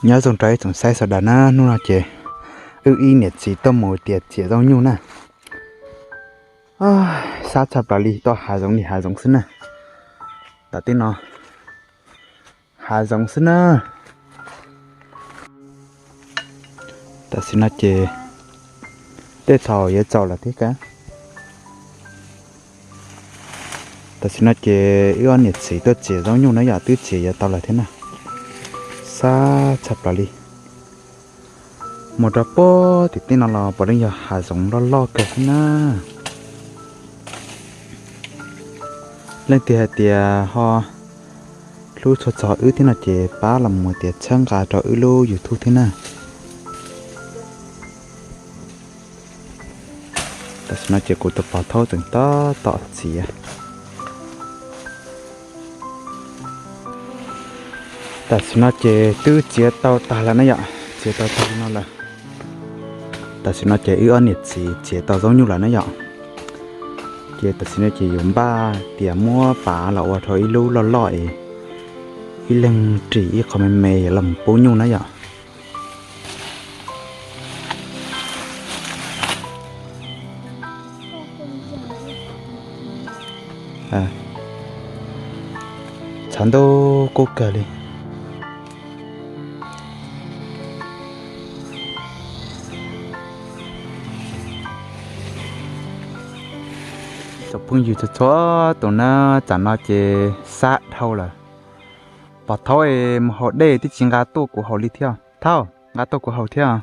Nyob zoo rau ib tsoom saib sawv daws na, hnub no ces wb ib niam txiv tuaj mus tias txiav zaub nyuj na. Sab tshaj plaws li, tuaj hav zoov li hav zoov xwb na. Tam tej no hav zoov xwb na. Tam sim no ces tej thaum yuav tsaus lawm thiab kab. Tam sim no ces wb ob niam txiv tuaj txiav zaub nyuj na yom, twb txiav yuav tau lawm thiab na. Sab tshaj plaws li. Mus rau puag tim tej no los puav leej yog hav zoov loj loj kawg xwb na. Leej twg hais tias ho hlub tshua txog wb thiab no ces pab los mus tias txhawb nqa rau wb lub YouTube thiab na. Tam sim no ces kuv tus pog thaub tseem tab tom txiav. Tam sim no ces twb txiav tau tag lawm na yom, txiav tau tag li no lawm. Tam sim no ces wb ob niam txiv txiav tau zaub nyuj lawm na yom. Ces tam sim no ces yuav npaj tias muab pav los ua rau ib lub loj loj es ib leeg ris ib qho me me yuav los pub nyuj na yom. Tshav ntuj kub kawg li. Tsoom phooj ywg txhua txhua tus na, tsam no ces sab dhau lawm. Pog thaub es mus haus dej twb tsis nqa tuaj kuv haus li thiab. Thaub, nqa tuaj kuv haus thiab.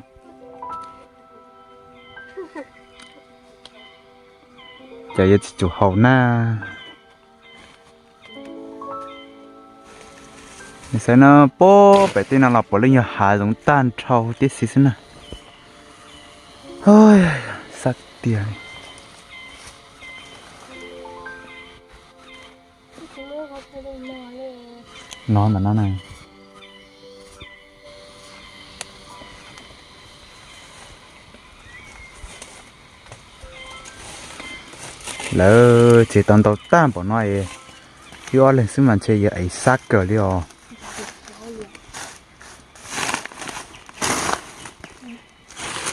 Ces yuav tsis tsum haus na. Nws xav no puag pem tej no los puav leej yog hav zoov tag nrho tib si xwb na. Sab tiag li. No ntawm no na. Lawv txiav tau ntau tag npaum no es, wb ob leeg xwb mas ntshe yuav ev sab kawg li os.